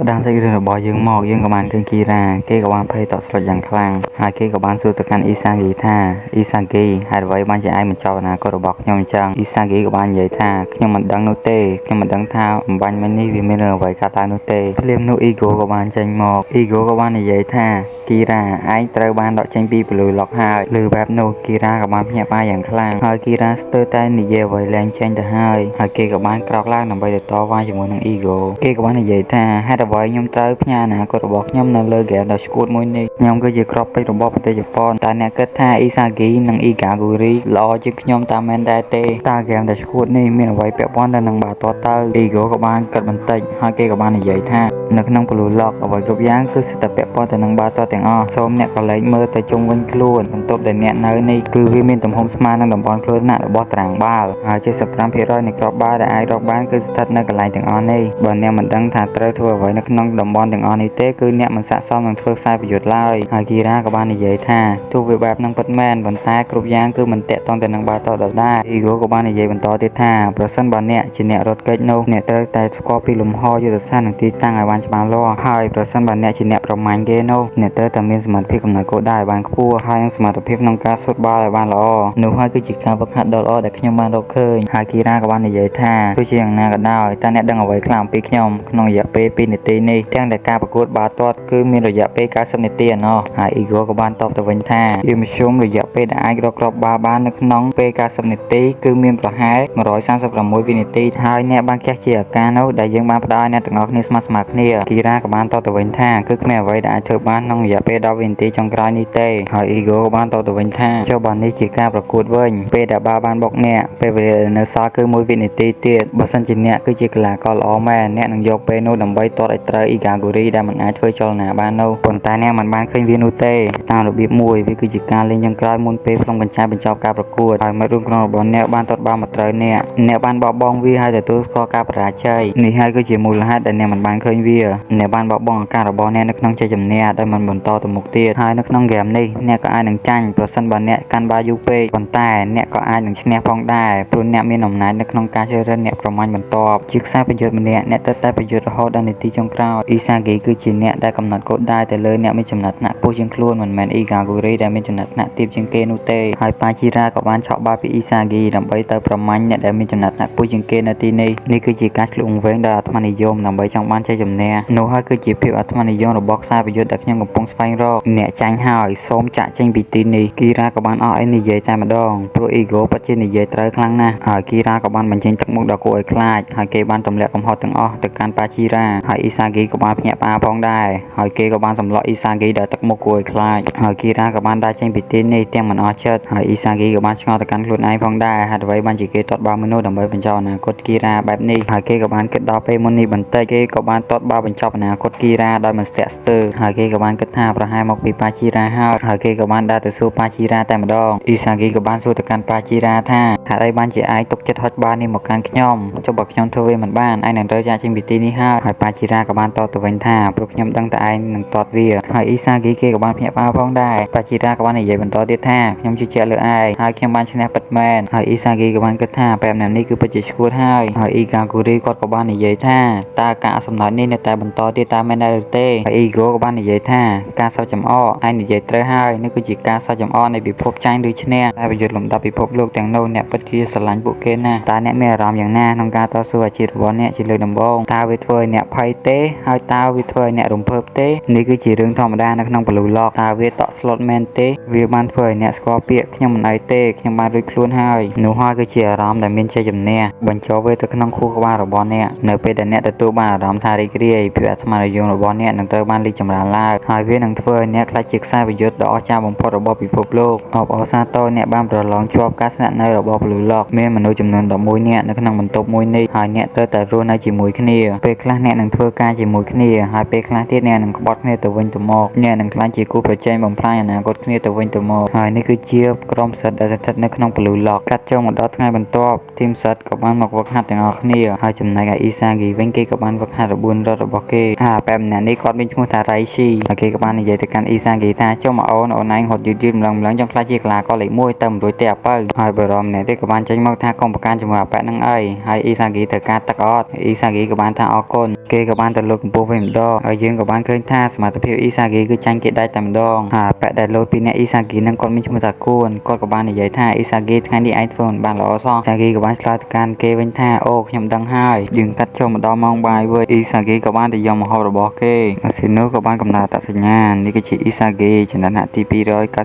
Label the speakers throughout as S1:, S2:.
S1: ផ្ដើមសាច់រឿងរបស់យើងមកយើងក៏បានឃើញគីរ៉ាគេក៏បានភ័យតក់ស្លុតយ៉ាងខ្លាំងហើយគេក៏បានសួរទៅកាន់អ៊ីសាហ្គីថាអ៊ីសាហ្គីហេតុអ្វីបានជាឯងបញ្ចប់អនាគតរបស់ខ្ញុំអញ្ចឹងអ៊ីសាហ្គីក៏បាននិយាយថាខ្ញុំមិនដឹងនោះទេខ្ញុំមិនដឹងថាអំបញ្ញមិញនេះវាមានរឿងអ្វីកើតឡើងនោះទេភ្លាមនោះអ៊ីហ្គោក៏បានចេញមកអ៊ីហ្គោក៏បាននិយាយថាគីរ៉ាឯងត្រូវបានដកចេញពី Blue Lock ហើយឬបែបនោះគីរ៉ាក៏បានភ្ញាក់ផ្អើលយ៉ាងខ្លាំងហើយគីរ៉ាស្ទើរតែនិយាយអ្វីលែងចេញទៅហើយហើយគេក៏បានក្រោកឡើងដើម្បីទៅតវ៉ាជាមួយនឹងអ៊ីហ្គោគេក៏បាននិយាយថាហេតុអ្វីខ្ញុំត្រូវផ្ញើអនាគតរបស់ខ្ញុំនៅលើហ្គេមដ៏ឆ្កួតមួយនេះខ្ញុំគឺជាគ្រាប់ពេជ្ររបស់ប្រទេសជប៉ុនតើអ្នកគិតថាអ៊ីសាហ្គីនិងអ៊ីហ្គាហ្គូរីល្អជាងខ្ញុំតាមមែនដែរទេតើហ្គេមដ៏ឆ្កួតនេះមានអ្វីពាក់ព័ន្ធទៅនឹងបាល់ទាត់ទៅអ៊ីហ្គោក៏បានគិតបន្តិចហើយគេក៏បាននិយាយថានៅក្នុង Blue Lock អ្វីគ្រប់យ៉ាងគឺសុទ្ធតែពាក់ព័ន្ធទៅនឹងបាល់ទាត់ទាំងអស់សូមអ្នកក៏លែកមើលទៅជុំវិញខ្លួនបន្ទប់ដែលអ្នកនៅនេះគឺវាមានទំហំស្មើនឹងតំបន់គ្រោះថ្នាក់របស់តារាងបាល់ហើយ75%នៃគ្រាប់បាល់ដែលអាចរកបានគឺស្ថិតនៅកន្លែងទាំងអស់នេះបើអ្នកមិនដឹងថាត្រូវធ្វើអ្វីនៅក្នុងតំបន់ទាំងអស់នេះទេគឺអ្នកមិនស័ក្តិសមនឹងធ្វើខ្សែប្រយុទ្ធឡើយហើយគីរ៉ាក៏បាននិយាយថាទោះវាបែបនឹងពិតមែនប៉ុន្តែគ្រប់យ៉ាងគឺមិនតាក់ទងទៅនឹងបាល់ទាត់ដដែលអ៊ីហ្គោក៏បាននិយាយបន្តទៀតថាប្រសិនបើអ្នកជាអ្នករត់គេចនោះអ្នកត្រូវតែស្គាល់ពីលំហយុទ្ធសាស្ត្រនិងទីតាំងឲ្យបានច្បាស់លាស់ហើយប្រសិនបើអ្នកជាអ្នកប្រមាញ់គេនោះអ្នកត្រូវតែមានសមត្ថភាពកំណត់គោលដៅឲ្យបានខ្ពស់ហើយនិងសមត្ថភាពក្នុងការស៊ុតបាល់ឲ្យបានល្អនោះហើយគឺជាការហ្វឹកហាត់ដ៏ល្អដែលខ្ញុំបានរកឃើញហើយគីរ៉ាក៏បាននិយាយថាទោះជាយ៉ាងណាក៏ដោយតើអ្នកដឹងអ្វីខ្លះអំពីខ្ញុំក្នុងរយៈពេល2នាទីនេះទាំងដែលការប្រកួតបាល់ទាត់គឺមានរយៈពេល90នាទីឯណោះហើយអ៊ីហ្គោក៏បានតបទៅវិញថាជាមធ្យមរយៈពេលដែលអាចរកគ្រាប់បាល់បាននៅក្នុងពេល90នាទីគឺមានប្រហែល136វិនាទីហើយអ្នកបានខ្ជះជាឱកាសនោះដែលយើងបានផ្ដល់ឲ្យអ្នកទាំងអស់គ្នាស្មើស្មើគ្នាគីរ៉ាក៏បានតបទៅវិញថាគឺគ្មានអ្វីដែលអាចធ្វើបានក្នុងរយៈពេល10វិនាទីចុងក្រោយនេះទេហើយអ៊ីហ្គោក៏បានតបទៅវិញថាចុះបើនេះជាការប្រកួតវិញពេលដែលបាល់បានបុកអ្នកពេលវេលាដែលនៅសល់គឺ1វិនាទីទៀតបើសិនជាអ្នកគឺជាកីឡាករល្អមែនអ្នកនឹងយកពេលនោះដើម្បីទាត់ឲ្យត្រូវអ៊ីហ្គាហ្គូរីដែលមិនអាចធ្វើចលនាបាននោះប៉ុន្តែអ្នកមិនបានឃើញវានោះទេតាមរបៀបមួយវាគឺជាការលេងចុងក្រោយមុនពេលផ្លុំកញ្ឆែបញ្ចប់ការប្រកួតហើយមិត្តរួមក្រុមរបស់អ្នកបានទាត់បាល់មកត្រូវអ្នកអ្នកបានបោះបង់វាហើយទទួលស្គាល់ការបរាជ័យនេះហើយគឺជាមូលហេតុដែលអ្នកមិនបានឃើញវាអ្នកបានបោះបង់ឱកាសរបស់អ្នកនៅក្នុងជ័យជំនះដោយមិនបន្តទៅមុខទៀតហើយនៅក្នុងហ្គេមនេះអ្នកក៏អាចនឹងចាញ់ប្រសិនបើអ្នកកាន់បាល់យូរពេកប៉ុន្តែអ្នកក៏អាចនឹងឈ្នះផងដែរព្រោះអ្នកមានអំណាចនៅក្នុងការជ្រើសរើសអ្នកប្រមាញ់បន្ទាប់ជាខ្សែប្រយុទ្ធម្នាក់អ្នកត្រូវតែប្រយុទ្ធរហូតដល់នាទីចុងក្រោយអ៊ីសាហ្គីគឺជាអ្នកដែលកំណត់គោលដៅទៅលើអ្នកមានចំណាត់ថ្នាក់ខ្ពស់ជាងខ្លួនមិនមែនអ៊ីហ្គាហ្គូរីដែលមានចំណាត់ថ្នាក់ទាបជាងគេនោះទេហើយប៉ាជីរ៉ាក៏បានឆក់បាល់ពីអ៊ីសាហ្គីដើម្បីទៅប្រមាញ់អ្នកដែលមានចំណាត់ថ្នាក់ខ្ពស់ជាងគេនៅទីនេះនេះគឺជាការឆ្លុះវង្វេងដោយអាត្មានិយមដើម្បីចង់បានជ័យជំនះនោះហើយគឺជាភាពអាត្មានិយមរបស់ខ្សែប្រយុទ្ធដែលខ្ញុំកំពុងស្វែងរកអ្នកចាញ់ហើយសូមចាក់ចេញពីទីនេះគីរ៉ាក៏បានអស់អីនិយាយតែម្ដងព្រោះអ៊ីហ្គោពិតជានិយាយត្រូវខ្លាំងណាស់ហើយគីរ៉ាក៏បានបញ្ចេញទឹកមុខដ៏គួរឲ្យខ្លាចហើយគេបានទម្លាក់កំហុសទាំងអស់ទៅកាន់ប៉ាជីរ៉ាហើយអ៊ីសាហ្គីក៏បានភ្ញាក់ផ្អើលផងដែរហើយគេក៏បានសម្លក់អ៊ីសាហ្គីដោយទឹកមុខគួរឲ្យខ្លាចហើយគីរ៉ាក៏បានដើរចេញពីទីនេះទាំងមិនអស់ចិត្តហើយអ៊ីសាហ្គីក៏បានឆ្ងល់ទៅកាន់ខ្លួនឯងផងដែរហេតុអ្វីបានជាគេទាត់បាល់មនុស្សដើម្បីបញ្ចប់អនាគតគីរ៉ាបែបនេះហើយគេក៏បានគិតដល់ពេលមុននេះបន្តិចគេក៏បានទាត់បាល់បញ្ចប់អនាគតគីរ៉ាដោយមិនស្ទាក់ស្ទើរហើយគេក៏បានគិតថាប្រហែលមកពីប៉ាជីរ៉ាហើយហើយគេក៏បានដើរទៅសួរប៉ាជីរ៉ាតែម្ដងអ៊ីសាហ្គីក៏បានសួរទៅកាន់ប៉ាជីរ៉ាថាហេតុអីបានជាឯងទុកចិត្តហុចបាល់នេះមកកាន់ខ្ញុំចុះបើខ្ញុំធ្វើវាមិនបានឯងនឹងត្រូវចាកចេញពីទីនេះហើយហើយប៉ាជីរ៉ាក៏បានតបទៅវិញថាព្រោះខ្ញុំដឹងតែឯងនឹងទាត់វាហើយអ៊ីសាហ្គីគេក៏បានភ្ញាក់ផ្អើលផងដែរប៉ាជីរ៉ាក៏បាននិយាយបន្តទៀតថាខ្ញុំជឿជាក់លើឯងហើយខ្ញុំបានឈ្នះពិតមែនហើយអ៊ីសាហ្គីក៏បានគិតថាបែបនេះគឺពិតជាឈួតហើយហើយអ៊ីកាគូរីគាត់ក៏បាននិយាយថាតើការសម្ដេចនេះនៅតែបន្តទៀតតាមមែនដែរឬទេហើយអ៊ីហ្គោក៏បាននិយាយថាការសោកចំអកឯងនិយាយត្រូវហើយនេះគឺជាការសោកចំអកនៃពិភពចាញ់ឬឈ្នះតែប្រយុទ្ធលំដាប់ពិភពលោកទាំងនោះអ្នកពិតជាស្រឡាញ់ពួកគេណាស់តើអ្នកមានអារម្មណ៍យ៉ាងណាក្នុងការតស៊ូអាជីពរបស់អ្នកជាលើកដំបូងតើវាធ្វើឲ្យអ្នកភ័យទេហើយតើវាធ្វើឲ្យអ្នករំភើបទេនេះគឺជារឿងធម្មតានៅក្នុង Blue Lock តើវាតក់ស្លុតមែនទេវាបានធ្វើឲ្យអ្នកស្គាល់ពាក្យខ្ញុំមិនអីទេខ្ញុំបានរួចខ្លួនហើយនោះហើយគឺជាអារម្មណ៍ដែលមានជ័យជំនះបញ្ចូលវាទៅក្នុងខួរក្បាលរបស់អ្នកនៅពេលដែលអ្នកទទួលបានអារម្មណ៍ថារីករាយភាពអាត្មានិយមរបស់អ្នកនឹងត្រូវបានរីកចម្រើនឡើងហើយវានឹងធ្វើឲ្យអ្នកក្លាយជាខ្សែប្រយុទ្ធដ៏អស្ចារ្យបំផុតរបស់ពិភពលោកអបអរសាទរអ្នកបានប្រឡងជាប់ការស្នាក់នៅរបស់ Blue Lock មានមនុស្សចំនួន11នាក់នៅក្នុងបន្ទប់មួយនេះហើយអ្នកត្រូវតែរស់នៅជាមួយគ្នាពេលខ្លះអ្នកនឹងធ្វើការជាមួយគ្នាហើយពេលខ្លះទៀតអ្នកនឹងក្បត់គ្នាទៅវិញទៅមកអ្នកនឹងក្លាយជាគូប្រជែងបំផ្លាញអនាគតគ្នាទៅវិញទៅមកហើយនេះគឺជាក្រុមសិទ្ធដែលស្ថិតនៅក្នុង Blue Lock កាត់ចូលមកដល់ថ្ងៃបន្ទាប់ធីមសិទ្ធក៏បានមកវឹកហាត់ទាំងអស់គ្នាហើយចំណែកឯអ៊ីសាហ្គីវិញគេក៏បានវឹកហាត់របួនរត់របស់គេហើយបែបម្នាក់នេះគាត់មានឈ្មោះថារៃស៊ីហើយគេក៏បាននិយាយទៅកាន់អ៊ីសាហ្គីថាចុះមកអូនអូនឯងរត់យឺតយឺតម្លងម្លងចង់ក្លាយជាកីឡាករលេខ1ទៅមិនរួចទេអាពៅហើយបរមម្នាក់ទៀតក៏បានចេញមកថាកុំប្រកាន់ជាមួយអាប៉ែនឹងអីហើយអ៊ីសាហ្គីត្រូវការទឹកអត់អ៊ីសាហ្គីក៏បានថាអរគុណគេក៏បាន បានទៅលោតកម្ពស់វិញម្ដងហើយយើងក៏បានឃើញថាសមត្ថភាពអ៊ីសាគីគឺចាញ់គេដាច់តែម្ដងហើយប៉ែដែលលោតពីអ្នកអ៊ីសាគីនឹងគាត់មានឈ្មោះថាគួនគាត់ក៏បាននិយាយថាអ៊ីសាគីថ្ងៃនេះឯងធ្វើមិនបានល្អសោះអ៊ីសាគីក៏បានឆ្លើយទៅកាន់គេវិញថាអូខ្ញុំដឹងហើយយើងកាត់ចូលមកដល់ម៉ោងបាយវិញអ៊ីសាគីក៏បានទៅយកម្ហូបរបស់គេអាស៊ីនូក៏បានកំណត់អត្តសញ្ញាណនេះគឺជាអ៊ីសាគីចំណាត់ថ្នាក់ទី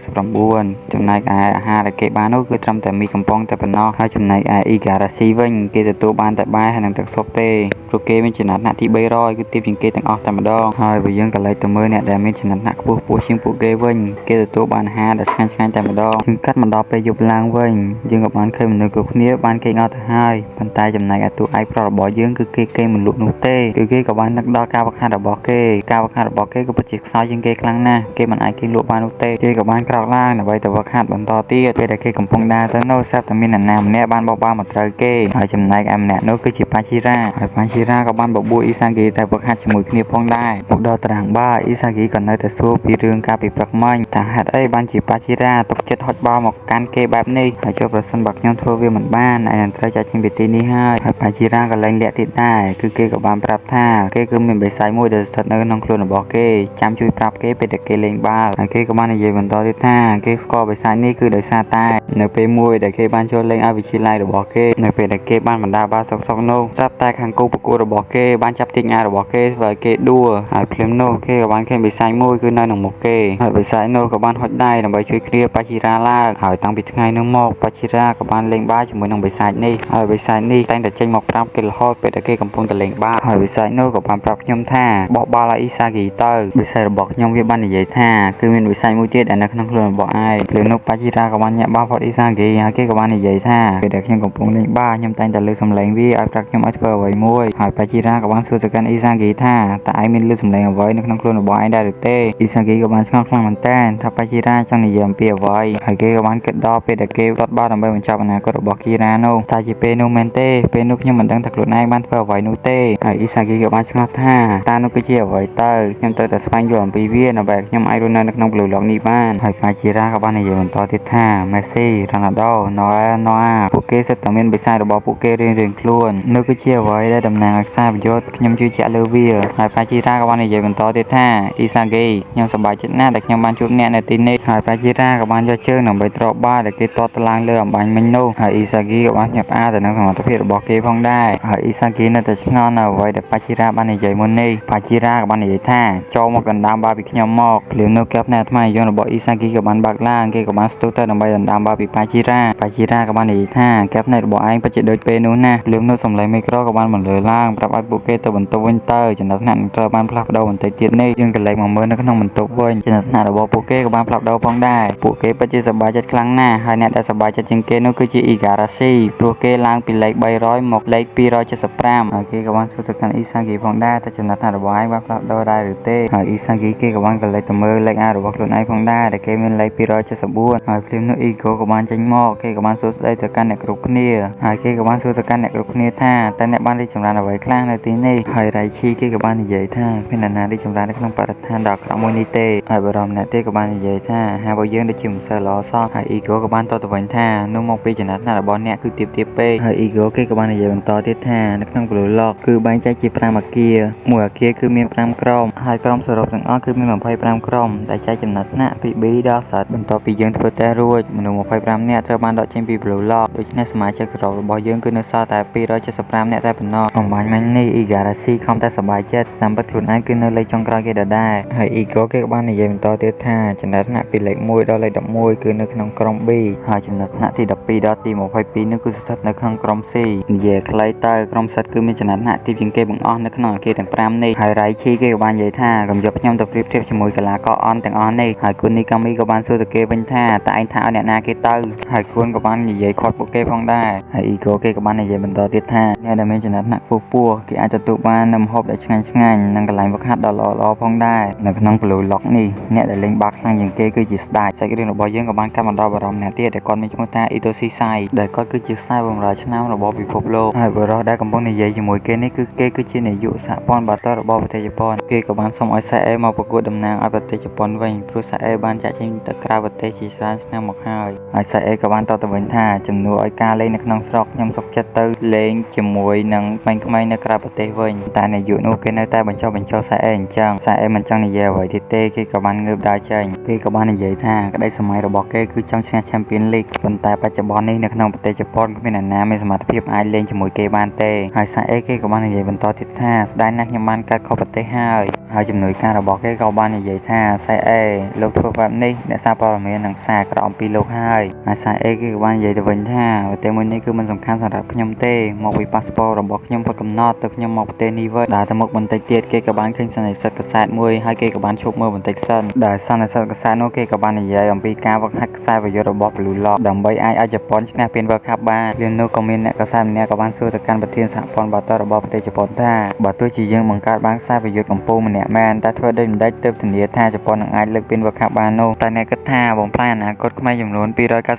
S1: 299ចំណែកឯអាហារដែលគេបាននោះគឺត្រឹមតែមីកំប៉ុងតែប៉ុណ្ណោះហើយចំណែកឯអ៊ីការ៉ាស៊ីវិញគេទទួលបានតែបាយហើយនិងទឹកស៊ុបទេព្រោះគេមានចំណាត់ថ្នាក់ទី300គឺទាបជាងគេទាំងអស់តែម្ដងហើយបើយើងក៏លេចទៅមើលអ្នកដែលមានចំណាត់ថ្នាក់ខ្ពស់ខ្ពស់ជាងពួកគេវិញគេទទួលបានអាហារដែលឆ្ងាញ់ឆ្ងាញ់តែម្ដងយើងកាត់មកដល់ពេលយប់ឡើងវិញយើងក៏បានឃើញមនុស្សគ្រប់គ្នាបានគេងអស់ទៅហើយប៉ុន្តែចំណែកឯតួឯកប្រុសរបស់យើងគឺគេគេមិនលក់នោះទេគឺគេក៏បាននឹកដល់ការវឹកហាត់របស់គេការវឹកហាត់របស់គេក៏ពិតជាខ្សោយជាងគេខ្លាំងណាស់គេមិនអាចគេងលក់បាននោះទេគេក៏បានក្រោកឡើងដើម្បីទៅវឹកហាត់បន្តទៀតពេលដែលគេកំពុងដើរទៅនោះស្រាប់តែមានអ្នកណាម្នាក់បានបោះបាល់មកត្រូវគេហើយចំណែកឯម្នាក់នោះគឺជាប៉ាជីរ៉ាហើយប៉ាជីរ៉ាក៏បានបបួលអ៊ីសាគីតែវឹកហាត់ជាមួយគ្នាផងដែរមកដល់តារាងបាល់អ៊ីសាគីក៏នៅតែសួរពីរឿងការពីព្រឹកមិញថាហេតុអីបានជាប៉ាជីរ៉ាទុកចិត្តហុចបាល់មកកាន់គេបែបនេះហើយចុះប្រសិនបើខ្ញុំធ្វើវាមិនបានឯងនឹងត្រូវចាក់ចេញពីទីនេះហើយហើយប៉ាជីរ៉ាក៏លែងលាក់ទៀតដែរគឺគេក៏បានប្រាប់ថាគេគឺមានបិសាចមួយដែលស្ថិតនៅក្នុងខ្លួនរបស់គេចាំជួយប្រាប់គេពេលដែលគេលេងបាល់ហើយគេក៏បាននិយាយបន្តទៀតថាគេស្គាល់បិសាចនេះគឺដោយសារតែនៅពេលមួយដែលគេបានចូលលេងឲ្យវិទ្យាល័យរបស់គេនៅពេលដែលគេបានបណ្ដាបាល់សុកសុកនោះស្រាប់តែខាងគូប្រកួតរបស់គេបានចាប់ទាញអាវរបស់គេធ្វើឲ្យគេដួលហើយភ្លាមនោះគេក៏បានឃើញបិសាចមួយគឺនៅក្នុងមុខគេហើយបិសាចនោះក៏បានហុចដៃដើម្បីជួយគ្រាប៉ាជីរ៉ាឡើងហើយតាំងពីថ្ងៃនោះមកប៉ាជីរ៉ាក៏បានលេងបាល់ជាមួយនឹងបិសាចនេះហើយបិសាចនេះតែងតែចេញមកប្រាប់គេរហូតពេលដែលគេកំពុងតែលេងបាល់ហើយបិសាចនោះក៏បានប្រាប់ខ្ញុំថាបោះបាល់ឲ្យអ៊ីសាគីទៅបិសាចរបស់ខ្ញុំវាបាននិយាយថាគឺមានបិសាចមួយទៀតដែលនៅក្នុងខ្លួនរបស់ឯងភ្លាមនោះប៉ាជីរ៉ាក៏បានញាក់បាល់ផុតអ៊ីសាគីហើយគេក៏បាននិយាយថាពេលដែលខ្ញុំកំពុងលេងបាល់ខ្ញុំតែងតែលើសំឡេងវាឲ្យប្រាប់ខ្ញុំឲ្យធ្វើអ្វីមួយហើយប៉ាជីរ៉ាក៏បានសួរទៅកាន់អ៊ីសាគីថាតើឯងមានលើសំឡេងអ្វីនៅក្នុងខ្លួនរបស់ឯងដែរឬទេអ៊ីសាគីក៏បានឆ្ងល់ខ្លាំងមែនទែនថាប៉ាជីរ៉ាចង់និយាយអំពីអ្វីហើយគេក៏បានគិតដល់ពេលដែលគេទាត់បាល់ដើម្បីបញ្ចប់អនាគតរបស់គីរ៉ានោះតែជាពេលនោះមែនទេពេលនោះខ្ញុំមិនដឹងថាខ្លួនឯងបានធ្វើអ្វីនោះទេហើយអ៊ីសាគីក៏បានឆ្ងល់ថាតើនោះគឺជាអ្វីទៅខ្ញុំត្រូវតែស្វែងយល់អំពីវាដើម្បីឲ្យខ្ញុំអាចរស់នៅក្នុង Blue Lock នេះបានហើយប៉ាជីរ៉ាក៏បាននិយាយបន្តទៀតថាមេស៊ីរ៉ូណាល់ដូណូអែលណូអាពួកគេសុទ្ធតែមានបិសាចរបស់ពួកគេរៀងៗខ្លួននោះគឺជាអ្វីដែលតំណាងឲ្យខ្សែប្រយុទ្ធខ្ញុំជឿជាក់លើវាហើយប៉ាជីរ៉ាក៏បាននិយាយបន្តទៀតថាអ៊ីសាគីខ្ញុំសប្បាយចិត្តណាស់ដែលខ្ញុំបានជួបអ្នកនៅទីនេះហើយប៉ាជីរ៉ាក៏បានយកជើងដើម្បីទ្របបាល់ដែលគេទាត់ទៅឡើងលើអំបញ្ញមិញនោះហើយអ៊ីសាគីក៏បានភ្ញាក់ផ្អើលទៅនឹងសមត្ថភាពរបស់គេផងដែរហើយអ៊ីសាគីនៅតែឆ្ងល់នៅអ្វីដែលប៉ាជីរ៉ាបាននិយាយមុននេះប៉ាជីរ៉ាក៏បាននិយាយថាចូលមកដណ្ដើមបាល់ពីខ្ញុំមកភ្លាមនោះកែវភ្នែកអាត្មានិយមរបស់អ៊ីសាគីក៏បានបើកឡើងគេក៏បានស្ទុះទៅដើម្បីដណ្ដើមបាល់ពីប៉ាជីរ៉ាប៉ាជីរ៉ាក៏បាននិយាយថាកែវភ្នែករបស់ឯងពិតជាដូចពេលនោះណាស់ភ្លាមនោះសំឡេងមីក្រូក៏បានបន្លឺឡើងប្រាប់ឲ្យពួកគេទៅបន្ទប់វិញទៅចំណុចថ្នាក់នឹងត្រូវបានផ្លាស់ប្ដូរបន្តិចទៀតនេះយើងក៏លេចមកមើលនៅក្នុងបន្ទប់វិញចំណុចថ្នាក់របស់ពួកគេក៏បានផ្លាស់ប្ដូរផងដែរពួកគេពិតជាសប្បាយចិត្តខ្លាំងណាស់ហើយអ្នកដែលសប្បាយចិត្តជាងគេនោះគឺជាអ៊ីការ៉ាស៊ីព្រោះគេឡើងពីលេខ300មកលេខ275ហើយគេក៏បានសួរទៅកាន់អ៊ីសាគីផងដែរតែចំណុចថ្នាក់របស់ឯងបានផ្លាស់ប្ដូរដែរឬទេហើយអ៊ីសាគីគេក៏បានក៏លេចទៅមើលលេខអារបស់ខ្លួនឯងផងដែរដែលគេមានលេខ274ហើយភ្លាមនោះអ៊ីហ្គោក៏បានចេញមកគេក៏បានសួរស្ដីទៅកាន់អ្នកគ្រប់គ្នាហើយគេក៏បានសួរទៅកាន់អ្នកគ្រប់គ្នាថាតើអ្នកបានរីកចម្រើនអ្វីខ្លះនៅទីនេះហើយរៃឈីគេក៏បាននិយាយថាគ្មានអ្នកណារីកចម្រើននៅក្នុងបរិស្ថានដ៏អាក្រក់មួយនេះទេហើយបរិមអ្នកទេក៏បាននិយាយថាហារបស់យើងដូចជាមិនសូវល្អសោះហើយអ៊ីហ្គោក៏បានតបទៅវិញថានោះមកពីចំណាត់ថ្នាក់របស់អ្នកគឺទាបទាបពេកហើយអ៊ីហ្គោគេក៏បាននិយាយបន្តទៀតថានៅក្នុង Blue Lock គឺបែងចែកជា5អាគារមួយអាគារគឺមាន5ក្រុមហើយក្រុមសរុបទាំងអស់គឺមាន25ក្រុមដែលចែកចំណាត់ថ្នាក់ពី B ដល់ Z បន្ទាប់ពីយើងធ្វើតេស្តរួចមនុស្ស25នាក់ត្រូវបានដកចេញពី Blue Lock ដូច្នេះសមាជិកសរុបរបស់យើងគឺនៅសល់តែ275នាក់តែប៉ុណ្ណោះអំបញ្ញមិញនេះអ៊ីការ៉ាស៊ីខំតែសប្បាយចិត្តតាមពិតខ្លួនឯងគឺនៅលេខចុងក្រោយគេដដែលហើយអ៊ីហ្គោគេក៏បាននិយាយបន្តទៀតថាចំណាត់ថ្នាក់ពីលេខ1ដល់លេខ11គឺនៅក្នុងក្រុម B ហើយចំណាត់ថ្នាក់ទី12ដល់ទី22នោះគឺស្ថិតនៅក្នុងក្រុម C និយាយខ្លីទៅក្រុម Z គឺមានចំណាត់ថ្នាក់ទាបជាងគេបង្អស់នៅក្នុងអាគារទាំង5នេះហើយរៃឈីគេក៏បាននិយាយថាកុំយកខ្ញុំទៅប្រៀបធៀបជាមួយកីឡាករអន់ទាំងអស់នេះហើយគុណនីកាមីក៏បានសួរទៅគេវិញថាតើឯងថាឲ្យអ្នកណាគេទៅហើយគុណក៏បាននិយាយខាត់ពួកគេផងដែរហើយអ៊ីហ្គោគេក៏បាននិយាយបន្តទៀតថាអ្នកដែលមានចំណាត់ថ្នាក់ខ្ពស់ៗគេអាចទទួលបាននូវម្ហូបដែលឆ្ងាញ់ឆ្ងាញ់និងកន្លែងវឹកហាត់ដ៏ល្អៗផងដែរនៅក្នុង Blue Lock នេះអ្នកដែលលេងបាល់ខ្លាំងជាងគេគឺជាស្ដេចសាច់រឿងរបស់យើងក៏បានកាត់មកដល់បារម្ភអ្នកទៀតដែលគាត់មានឈ្មោះថាអ៊ីតូស៊ីសៃដែលគាត់គឺជាខ្សែបម្រើឆ្នាំរបស់ពិភពលោកហើយបុរសដែលកំពុងនិយាយជាមួយគេនេះគឺគេគឺជានាយកសហព័ន្ធបាល់ទាត់របស់ប្រទេសជប៉ុនគេក៏បានសុំឲ្យសាអេមកប្រកួតតំណាងឲ្យប្រទេសជប៉ុនវិញព្រោះសាអេបានចាក់ចេញទៅក្រៅប្រទេសជាច្រើនឆ្នាំមកហើយហើយសាអេក៏បានតបទៅវិញថាជំនួសឲ្យការលេងនៅក្នុងស្រុកខ្ញុំសុខចិត្តទៅលេងជាមួយនឹងក្មេងៗនៅក្រៅប្រទេសវិញតែ អ្នកយុនោះគេនៅតែបញ្ចុះបញ្ចូលសាអេអញ្ចឹងសាអេមិនចង់និយាយអ្វីទៀតទេគេក៏បានងើបដើរចេញគេក៏បាននិយាយថាក្តីសម័យរបស់គេគឺចង់ឈ្នះ Champions League ប៉ុន្តែបច្ចុប្បន្ននេះនៅក្នុងប្រទេសជប៉ុនគ្មានអ្នកណាមានសមត្ថភាពអាចលេងជាមួយគេបានទេហើយសាអេគេក៏បាននិយាយបន្តទៀតថាស្ដាយណាស់ខ្ញុំបានកាត់ខុសប្រទេសហើយហើយជំនួយការរបស់គេក៏បាននិយាយថាសាអេលោកធ្វើបែបនេះអ្នកសារព័ត៌មាននឹងផ្សាយអាក្រក់អំពីលោកហើយហើយសាអេគេក៏បាននិយាយទៅវិញថាប្រទេសមួយនេះគឺមិនសំខាន់សម្រាប់ខ្ញុំទេមកពីប៉ាសពតរបស់ខ្ញុំផុតកំណត់ទៅខ្ញុំមកប្រទេសនេះវិញដើរទៅមុខបន្តិចទៀតគេក៏បានឃើញសន្និសីទកាសែតមួយហើយគេក៏បានឈប់មើលបន្តិចសិនដែលសន្និសីទកាសែតនោះគេក៏បាននិយាយអំពីការវឹកហាត់ខ្សែប្រយុទ្ធរបស់ Blue Lock ដើម្បីអាចឲ្យជប៉ុនឈ្នះពាន World Cup បានលឿននោះក៏មានអ្នកកាសែតម្នាក់ក៏បានសួរទៅកាន់ប្រធានសហព័ន្ធបាល់ទាត់របស់ប្រទេសជប៉ុនថាបើទោះជាយើងបង្កើតបានខ្សែប្រយុទ្ធកំពូលម្នាក់មែនតែធ្វើដូចម្តេចទើបធានាថាជប៉ុននឹងអាចលើកពាន World Cup បាននោះតែអ្នកគិតថាបំផ្លាញអនាគតក្មេងចំនួន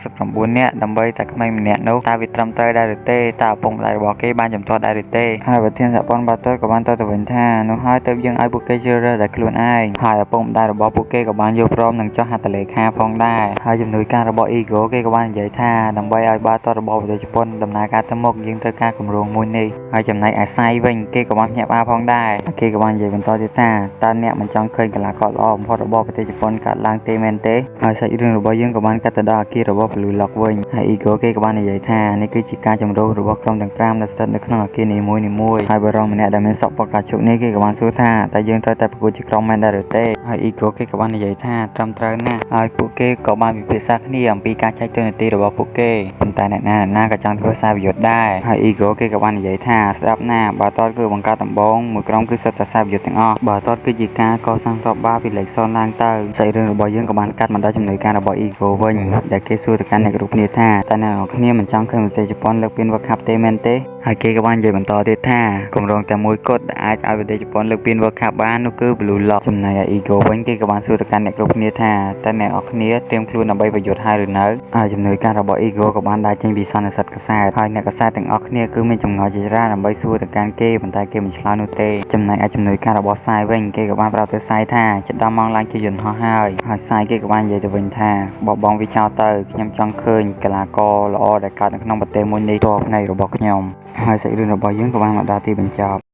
S1: 299នាក់ដើម្បីតែក្មេងម្នាក់នោះតើវាត្រឹមត្រូវដែរឬទេតើឪពុកម្ដាយរបស់គេបានជំទាស់ដែរឬទេហើយប្រធានសហព័ន្ធបាល់ទាត់ក៏បានតបទៅវិញថានោះហើយទើបយើងឲ្យពួកគេជ្រើសរើសដោយខ្លួនឯងហើយឪពុកម្ដាយរបស់ពួកគេក៏បានយល់ព្រមនឹងចុះហត្ថលេខាផងដែរហើយជំនួយការរបស់ Ego គេក៏បាននិយាយថាដើម្បីឲ្យបាល់ទាត់របស់ប្រទេសជប៉ុនដំណើរការទៅមុខយើងត្រូវការគម្រោងមួយនេះហើយចំណែកឯសៃវិញគេក៏បានភ្ញាក់ផ្អើលផងដែរគេក៏បាននិយាយបន្តទៀតថាតើអ្នកមិនចង់ឃើញកីឡាករល្អបំផុតរបស់ប្រទេសជប៉ុនកើតឡើងទេមែនទេហើយសាច់រឿងរបស់យើងក៏បានកាត់ទៅដល់អាគាររបស់ Blue Lock វិញហើយ Ego គេក៏បាននិយាយថានេះគឺជាការជំរុះរបស់ក្រុមទាំង5ដែលស្ថិតនៅក្នុងអាគារនីមួយៗហើយបុរសម្នាក់ដែលមានសក់ពណ៌កាឈូកនេះគេក៏បានសួរថាតើយើងត្រូវតែប្រកួតជាក្រុមមែនដែរឬទេហើយ Ego គេក៏បាននិយាយថាត្រឹមត្រូវណាស់ហើយពួកគេក៏បានពិភាក្សាគ្នាអំពីការចែកតួនាទីរបស់ពួកគេប៉ុន្តែអ្នកណាអ្នកណាក៏ចង់ធ្វើខ្សែប្រយុទ្ធដែរហើយ Ego គេក៏បាននិយាយថាស្ដាប់ណាបាល់ទាត់គឺបង្កើតដំបូងមួយក្រុមគឺសុទ្ធតែខ្សែប្រយុទ្ធទាំងអស់បាល់ទាត់គឺជាការកសាងគ្រាប់បាល់ពីលេខ0ឡើងទៅសាច់រឿងរបស់យើងក៏បានកាត់មកដល់ជំនួយការរបស់ Ego វិញដែលគេសួរទៅកាន់អ្នកគ្រប់គ្នាថាតើអ្នកនរគ្នាមិនចង់ឃើញប្រទេសជប៉ុនលើកពាន World Cup ទេមែនទេហើយគេក៏បាននិយាយបន្តទៀតថាគម្រោងតែមួយគត់ដែលអាចឲ្យប្រទេសជប៉ុនលើកពាន World Cup បាននោះគឺ Blue Lock ចំណែកឯ Ego វិញគេក៏បានសួរទៅកាន់អ្នកគ្រប់គ្នាថាតើអ្នកនរគ្នាត្រៀមខ្លួនដើម្បីប្រយុទ្ធហើយឬនៅហើយជំនួយការរបស់ Ego ក៏បានដើរចេញពីសន្និសីទកាសែតហើយអ្នកកាសែតទាំងអស់គ្នាគឺមានចម្ងល់ជាច្រើនដើម្បីសួរទៅកាន់គេប៉ុន្តែគេមិនឆ្លើយនោះទេចំណែកឯជំនួយការរបស់សាយវិញគេក៏បានប្រាប់ទៅសាយថាជិតដល់ម៉ោងឡើងជាយន្តហោះហើយហើយសាយគេក៏បាននិយាយទៅវិញថាបបងវាចោលទៅខ្ញុំចង់ឃើញកីឡាករល្អដែលកើតនៅក្នុងប្រទេសមួយនេះតភ្នែករបស់ខ្ញុំហើយសាច់រឿងរបស់យើងក៏បានមកដល់ទីបញ្ចប់។